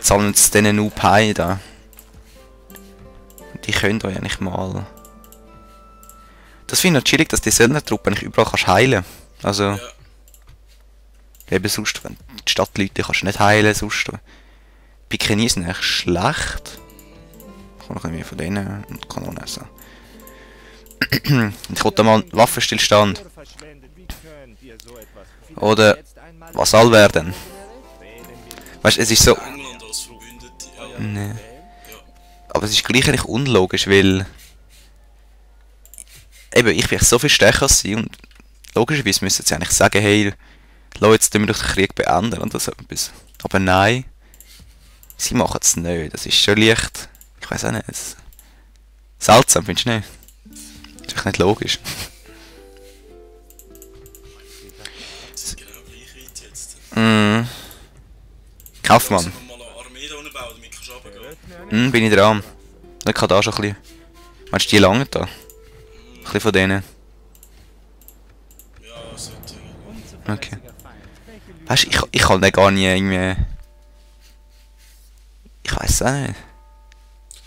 zahlen uns denen nur Pi da. Die können euch eigentlich mal... Das finde ich noch chillig, dass die Söldnertruppe eigentlich überall kannst heilen. Also... Ja. Eben sonst, wenn die Stadtleute kannst du nicht heilen, sonst... Pikini sind eigentlich schlecht. Ich kann noch ein bisschen mehr von denen und Kanonen essen. Ich wollte mal einen Waffenstillstand. Oder... Was soll werden? Weißt du, es ist so... England als Verbündete. Ja. Nee. Aber es ist gleich eigentlich unlogisch, weil... Eben, ich bin so viel stärker als sie und logischerweise müssen sie eigentlich sagen, hey, lass jetzt tun wir doch den Krieg beenden oder so etwas. Aber nein, sie machen es nicht. Das ist schon leicht. Ich weiß auch nicht. Seltsam, findest du nicht? Das ist echt nicht logisch. Das ist genau gleich weit jetzt. Kaufmann. Sollen wir mal eine Armee da unten bauen, damit kannst du runtergehen? Bin ich dran. Ich kann da schon ein bisschen... Meinst du, die lange da? Ein bisschen von denen. Ja, sollte. Okay. Weißt du, ich kann den gar nicht irgendwie... Ich weiß auch nicht.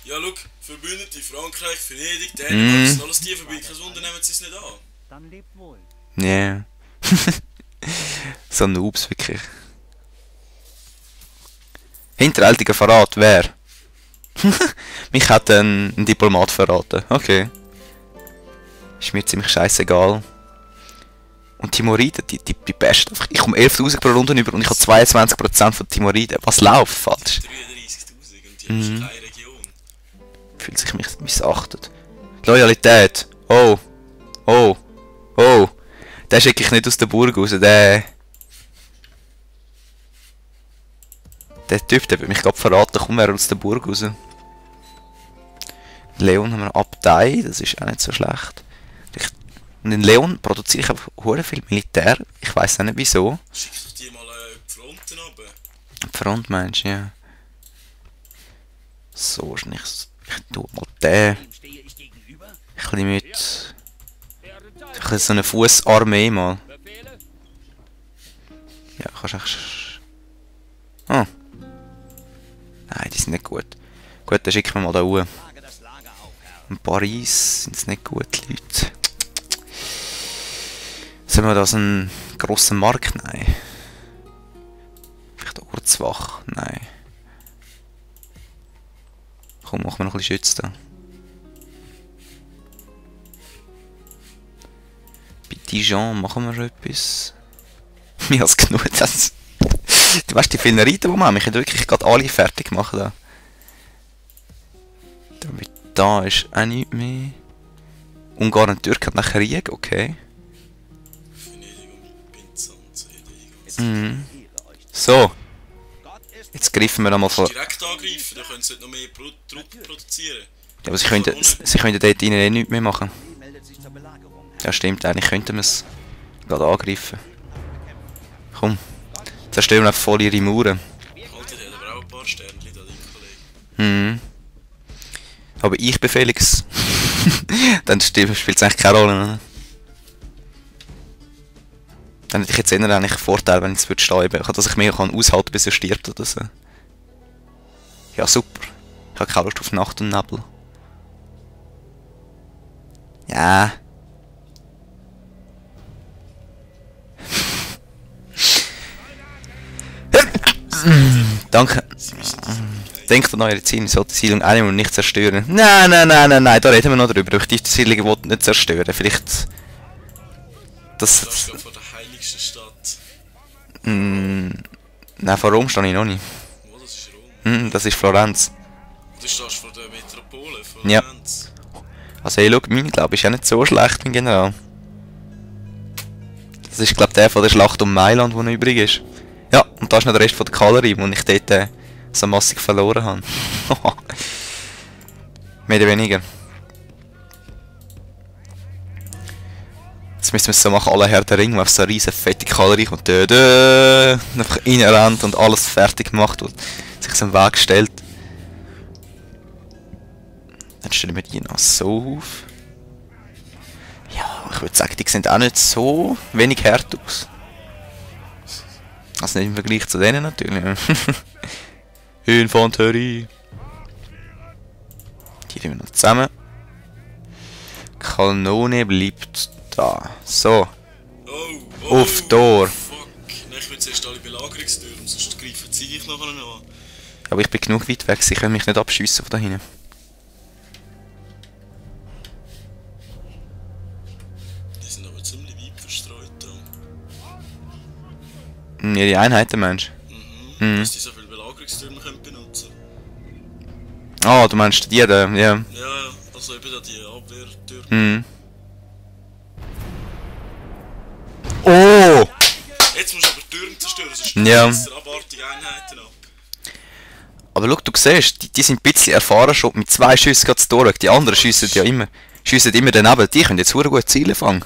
Ja, schau, Verbündete, Frankreich, Venedig, Dänemark, sind alles die vorbei. Kein Wunder, nehmen sie es nicht an. Dann lebt wohl. Yeah. So Noobs, wirklich. Hinterhältiger Verrat, wer? Mich hat ein Diplomat verraten. Okay. Ist mir ziemlich scheißegal. Und Timoriden, die besten. Ich komme 11.000 pro Runde über und ich habe 22% von Timoriden. Was läuft falsch? 33.000 und die haben keine Region. Fühlt sich mich missachtet. Loyalität. Oh. Oh. Oh. Den schicke ich nicht aus der Burg raus. Der Typ, der wird mich gerade verraten. Komm her aus der Burg raus. Leon haben wir eine Abtei. Das ist auch nicht so schlecht. Und in Leon produziere ich einfach hure viel Militär. Ich weiß auch nicht wieso. Schick doch die mal die Fronten runter. Die Front meinst du, ja. So ist nicht. Ich tue mal den. Wem stehe ich gegenüber? Ein bisschen mit. Ein bisschen so eine Fußarmee mal. Befehle? Ja, kannst echt. Ah. Nein, die sind nicht gut. Gut, dann schicken wir mal da hoch. Lage das Lager auf, Herr. In Paris sind es nicht gut, Leute. Sollen wir da so einen grossen Markt? Nein. Vielleicht eine Ortswache? Nein. Komm, machen wir noch ein bisschen Schütze da. Bei Dijon machen wir schon etwas. Mehr als genug. Das, du weißt, die vielen Reiter, die wir haben, wir können wirklich gerade alle fertig machen da. Damit da ist auch nichts mehr. Ungarn und Türkei hat nach Krieg, okay. Venedig und Byzanz, Venedig und So. Jetzt greifen wir einmal vor. direkt angreifen, dann können sie noch mehr Truppen produzieren. Ja, aber sie können dort innen eh nichts mehr machen. Meldet sich zur Belagerung. Ja, stimmt, eigentlich könnten wir es gerade angreifen. Komm. Zerstören wir voll ihre Mauern. Alter, der hat aber auch ein paar Sternchen da, dein Kollege. Aber ich befehle es. Dann spielt es eigentlich keine Rolle. Ne? Dann hätte ich jetzt eher eigentlich einen Vorteil, wenn ich es stehen würde. Dass ich mehr aushalten kann, bis er stirbt oder so. Ja, super. Ich habe keine Lust auf Nacht und Nebel. Ja. Danke. Denkt an eure Ziele, sollte die Siedlung einnehmen und nicht zerstören. Nein, da reden wir noch drüber. Die Siedlung wollte nicht zerstören. Vielleicht... Das ist gerade vor der heiligsten Stadt. Nein, vor Rom stehe ich noch nicht. Wo, das ist Rom. Das ist Florenz. Du stehst vor der Metropole, vor Ja. Florenz. Also, hey, schau, mein Glaube ist ja nicht so schlecht, mein General. Das ist, glaube ich, der von der Schlacht um Mailand, der noch übrig ist. Ja, und da ist noch der Rest von der Kavallerie, wo ich dort so massig verloren habe. Mehr oder weniger. Jetzt müssen wir es so machen, alle Herr der Ring, auf so eine riesen fette Kavallerie und einfach reinrennt und alles fertig gemacht und sich so im Weg stellt. Dann stellen wir die noch so auf. Ja, ich würde sagen, die sehen auch nicht so wenig hart aus. Also nicht im Vergleich zu denen natürlich. Infanterie. Die nehmen wir noch zusammen. Kanone bleibt da. So, Oh, auf Tor. Fuck. Nein, ich will zuerst alle Belagerungstürme, sonst greifen sie dich nachher noch an. Aber ich bin genug weit weg, sie können mich nicht abschiessen von da hinten. Die sind aber ziemlich weit verstreut da. Ihre Einheiten, Mensch. Dass die so viele Belagerungstürme können benutzen. Ah, du meinst die da, ja. Ja, also eben da die Abwehrtürme. Mhm. Oh! Jetzt musst du aber Türme zerstören, sonst Ja. schießt er abartige Einheiten ab. Aber schau, du siehst, die sind ein bisschen erfahren schon. Mit 2 Schüssen geht's durch. Die anderen schiessen ja immer. Schiessen immer daneben. Die können jetzt verdammt gut Ziele fangen.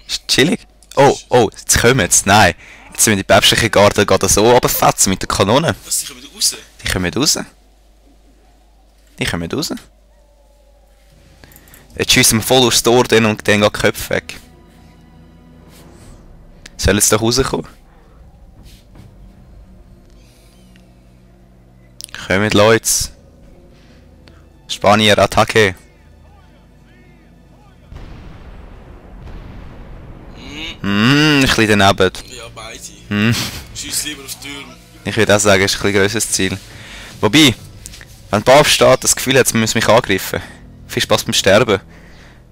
Ist chillig. Oh, jetzt kommen jetzt. Nein. Jetzt sind wir die päpstliche Garde gerade so runterfetzen mit der Kanone. Was, die kommen raus? Die kommen raus. Die kommen raus. Jetzt schiessen wir voll aufs Tor dann und dann gehen die Köpfe weg. Sollen jetzt doch rauskommen? Kommt Leute. Spanier, Attacke. Ein bisschen daneben. Ja, beide. Hm. Schieß lieber auf Türme. Ich würde auch sagen, es ist ein bisschen grösseres Ziel. Wobei, wenn der Baf steht, das Gefühl hat, man muss mich angreifen. Viel Spaß beim Sterben.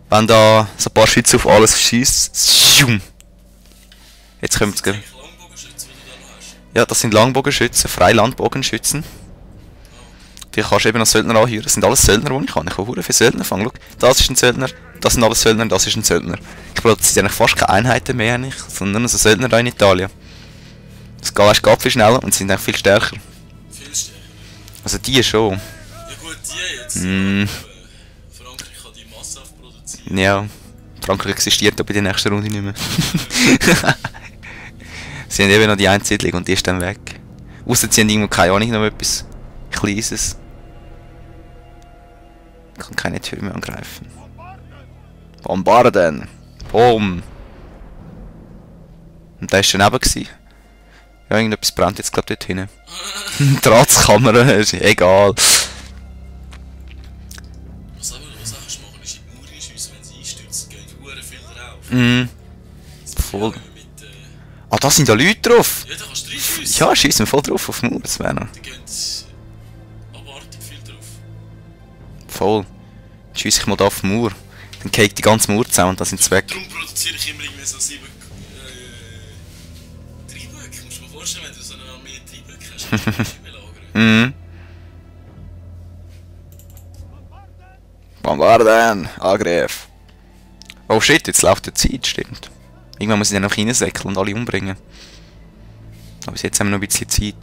Wenn da so ein paar Schützen auf alles schießt. Jetzt kommt es. Eigentlich Langbogenschützen, die du da noch hast. Ja, das sind Langbogenschützen, Freilandbogenschützen. Die kannst du eben als Söldner anheuern. Das sind alles Söldner, die ich kann. Ich kann viele Söldner fangen. Schau, das ist ein Söldner, das sind alles Söldner, das ist ein Söldner. Ich glaube, das sind eigentlich fast keine Einheiten mehr, nicht, sondern nur so Söldner da in Italien. Das geht viel schneller und sind eigentlich viel stärker. Viel stärker. Also die schon. Ja gut, die jetzt. Mm. Frankreich kann die massenhaft produzieren. Ja, Frankreich existiert aber in der nächsten Runde nicht mehr. Sie haben eben noch die Einsiedlung und die ist dann weg. Ausser sie haben irgendwo, keine Ahnung, noch etwas Kleines. Ich kann keine Türme angreifen. Bombarden! Boom! Und der war schon neben gewesen. Ja, irgendetwas brennt jetzt gerade dort hinten. Drahtskamera, ist egal. Was auch kannst du machen, ist in die Mauer schiessen, wenn sie einstürzen, gehen verdammt viel drauf. Mhm. Voll. Mit, Ah, da sind ja Leute drauf! ja, da kannst du reinschiessen. Ja, schießen wir voll drauf auf die Mauer, das wäre noch. Da gehen abartig viel drauf. Voll. Dann schiesse ich mal da auf die Mauer. Dann geht die ganze Mauer zusammen und dann sind sie weg. Darum produziere ich immer irgendwie so 7 Trieböcke. Musst du dir mal vorstellen, wenn du so eine Armee Trieböcke hast, kannst du die belagern. Mhm. Bombarden! Angriff! Oh shit, jetzt läuft die Zeit, stimmt. Irgendwann muss ich dann noch reinsäckeln und alle umbringen. Aber bis jetzt haben wir noch ein bisschen Zeit.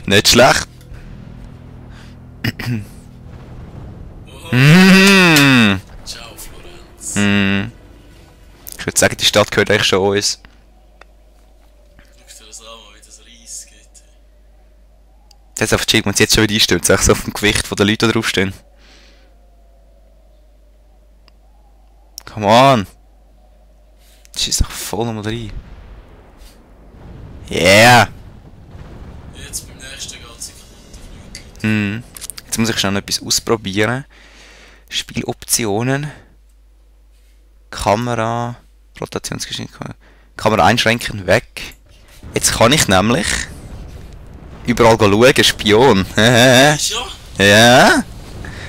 Nicht schlecht. Mm. Ciao, Florenz. Mm. Ich würde sagen, die Stadt gehört eigentlich schon uns. Schau dir das an, wie das Reis geht. Das ist einfach chill, wenn sie jetzt schon wieder einstürzt, so auf dem Gewicht der Leute, die draufstehen. Come on! Das ist doch voll nochmal rein. Yeah! Jetzt beim nächsten geht sie kaputt. Hm. Jetzt muss ich schnell noch etwas ausprobieren. Spieloptionen. Kamera. Rotationsgeschwindigkeit. Kamera einschränken, weg. Jetzt kann ich nämlich überall schauen, Spion. Ist ja? Ja?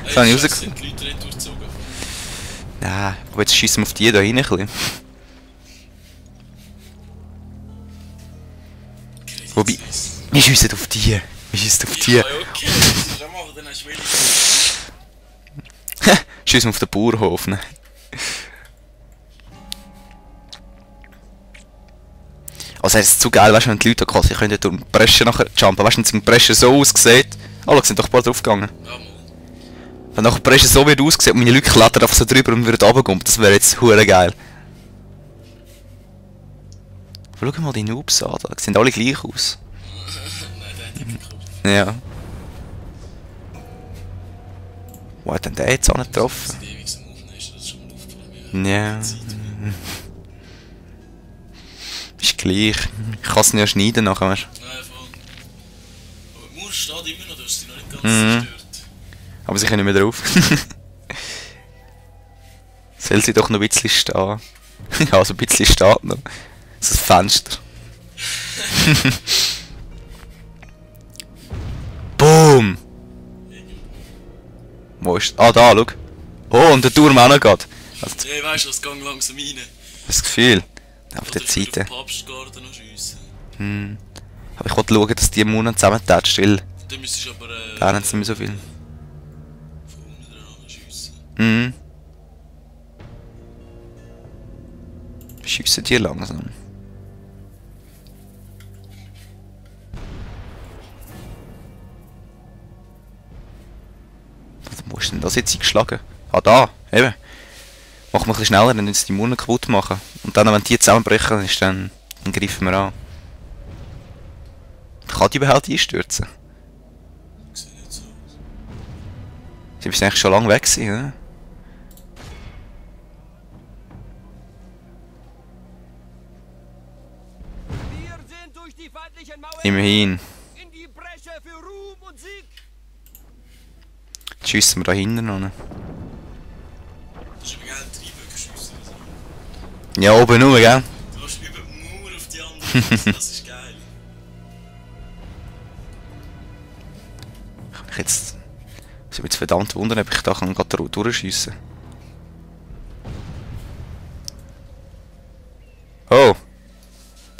Das habe ich Scheiße, rausgefunden. sind die Leute nicht durchgezogen. Nein, aber jetzt schießen wir auf die da rein ein bisschen. Wobei, wir schiessen auf die. Wir schiessen auf die. Ja, okay, das ist auch machen, dann hast du wenig. Schiessen auf den Bauernhof. Ne? Also es ist zu geil, weißt du, wenn die Leute quasi können durch die Bresche nachher jumpen. Weißt du, wenn die Bresche so aussieht. Oh, schau, sind doch ein paar draufgegangen. Ja, mal. Wenn nachher die Bresche so wird aussehen und meine Leute klettern einfach so drüber und würden runterkommen, das wäre jetzt hure geil. Aber schau mal die Noobs an, die sehen alle gleich aus. Nein, der hat die geguckt. Ja. Wo hat denn der jetzt angetroffen? Sie sind ewig am Aufnehmen, ist das schon mal aufgefallen. Ja. Ist gleich. Ich kann es nicht schneiden nachher. Nein, voll. Aber die Mauer steht immer noch, du hast sie noch nicht ganz Mhm. zerstört. Aber sie können nicht mehr drauf. Soll sie doch noch ein bisschen stehen. Ja, also ein bisschen steht noch. So ein Fenster. Boom! Wo ist... Ah, da, schau. Oh, und der Turm auch noch geht. Also, Hey, weißt du, es geht langsam rein. das Gefühl. Auf Oder der ich will Seite. auf den Papstgarten noch schiessen. Aber ich wollte schauen, dass die Mauern zusammentatscht, weil Dann müsstest du aber da haben sie nicht mehr so viel. von unten dran schiessen. Mhm. Schiessen die langsam. Wo ist denn das jetzt eingeschlagen? Ah, da, eben. Machen wir ein bisschen schneller, dann müssen die Mauern kaputt machen. Und dann, wenn die zusammenbrechen, ist dann greifen wir an. Kann die überhaupt einstürzen? Sieht nicht so aus. Sie müssen eigentlich schon lange weg sein, ne? Wir sind durch die feindlichen Mauern Immerhin. in die Bresche für Ruhm und Sieg. Jetzt schiessen wir da hinten noch. Das ist aber geil, Treiböcke schiessen. Also. Ja, oben nur, gell? Du hast über die Mauer auf die andere Seite, das ist geil. Ich jetzt... Ich bin jetzt verdammt wundern, ob ich da gerade durchschiessen kann. Oh!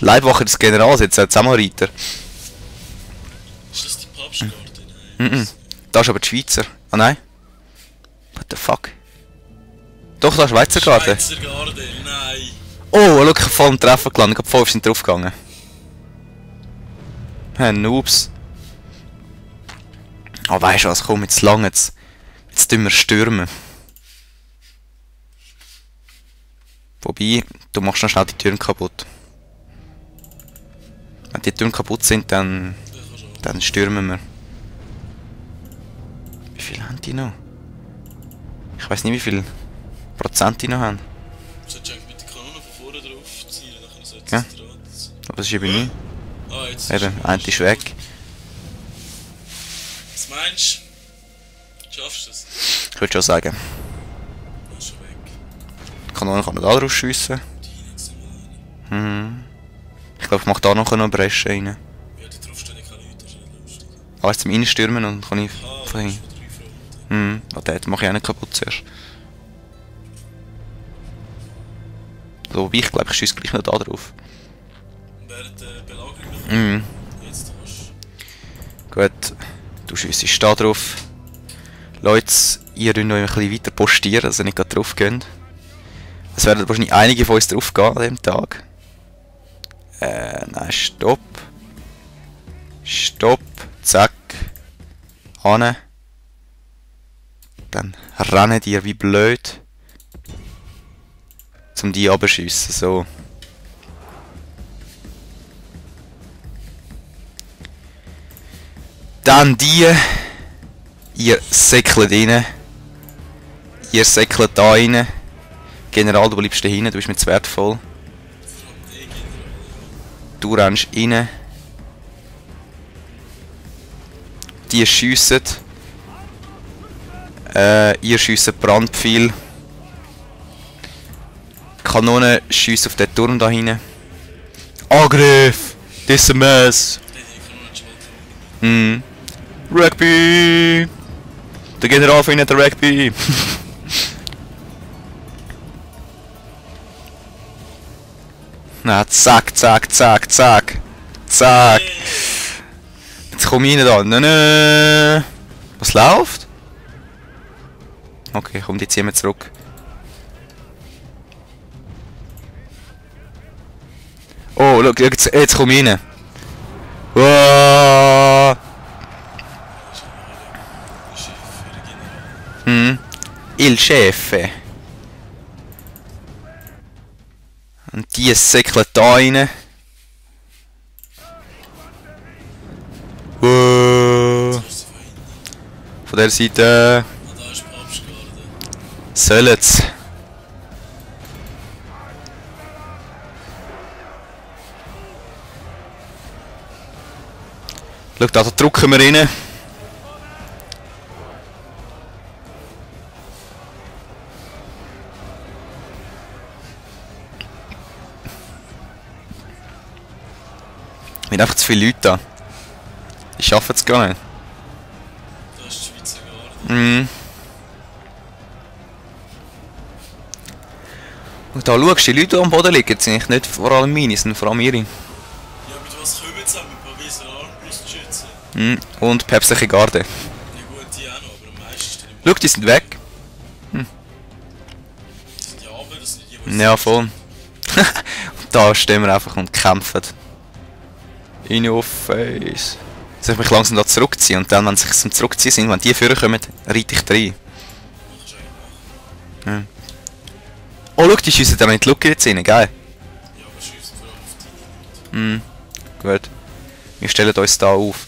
Die Leibwache des Generals, jetzt ein Samariter. Ist das die Papstgarten? Nein. Mhm. Da ist aber die Schweizer. Ah nein. What the fuck? Doch, da ist Schweizer Garde. Schweizer Garde, nein. Oh, schau, ich hab voll im Treffen gelandet. Ich hab 5 sind draufgegangen. Noobs. Oh, weisst du was, komm, jetzt lang jetzt. Jetzt tun wir stürmen. Wobei, du machst noch schnell die Türen kaputt. Wenn die Türen kaputt sind, dann stürmen wir. Wie viel haben die noch? Ich weiß nicht, wie viel Prozent die noch haben. Du solltest eigentlich mit der Kanone von vorne drauf ziehen, nachher solltest Ja. du dran ziehen. Aber das ist eben nicht. Ah, jetzt Eben, einer ist weg. Was meinst du? Schaffst du das? Ich würde schon sagen. Er ist schon weg. Die Kanone kann man da drauf schiessen. Die hinein jetzt nicht mehr rein. Mhm. Ich glaube, ich mache da noch eine Bresche rein. Ja, die drauf stehen keine Leute, das ist nicht lustig. Ah, jetzt zum Reinstürmen und dann kann ich Ah, von du hin. hast schon 3 Fronten. Mhm. Ah, den mache ich auch nicht kaputt zuerst. So, wobei ich glaube, ich schiesse gleich noch da drauf. Während der Belagerung noch. Mhm. Jetzt kannst Gut. Du schiessest da drauf. Leute, ihr könnt noch ein bisschen weiter postieren, dass ihr nicht gerade drauf geht. Es werden wahrscheinlich einige von uns drauf gehen an diesem Tag. Nein, stopp. Stopp. Zack. Ane. Dann rennen die wie blöd. Zum die abschiessen, so. Dann die. Ihr säckelt rein. Ihr säckelt da rein. General, du bleibst da hinten, du bist mir zu wertvoll. Du rennst rein. Die schiessen. Ihr schiesst Brandpfeil. Kanone schiessen auf den Turm da hinten. Angriff! Das ist ein Mess! Rugby! Der General findet der Rugby! Na, zack, zack, zack, zack! Zack! Jetzt komm ich rein da! Nö. Was läuft? Okay, komm, die ziehen wir zurück. Oh, schau, jetzt komm ich rein! Wow. Il Chefe. Und die säckeln da rein. Wow. Von der Seite Ah, da ist Papstgarde. sollen sie. Schau da drücken wir rein. Wir haben einfach zu viele Leute da. Die schaffen es gar nicht. Da ist die Schweizer Garde. Mhm. Und da schaust du, die Leute, die am Boden liegen, sind eigentlich nicht vor allem meine, sind vor allem ihre. Ja, mit was kommen sie? Mit Pariser Armbrustschützen? Mhm. Und päpstliche Garde. Ja gut, die auch noch, aber am meisten ist dann immer... Schau, die sind weg. Das sind die Armen, das sind die, die... Ja, voll. Und da stehen wir einfach und kämpfen. In your face. Soll ich mich langsam da zurückziehen und dann, wenn sie zum Zurückziehen sind, wenn die Führer kommen, reite ich rein. Machst du eigentlich machen. Ja. Oh, schau, die schiessen da mit die Lücke jetzt rein, geil. Ja, aber schiessen vor allem auf die Leute. Gut. Wir stellen uns da auf.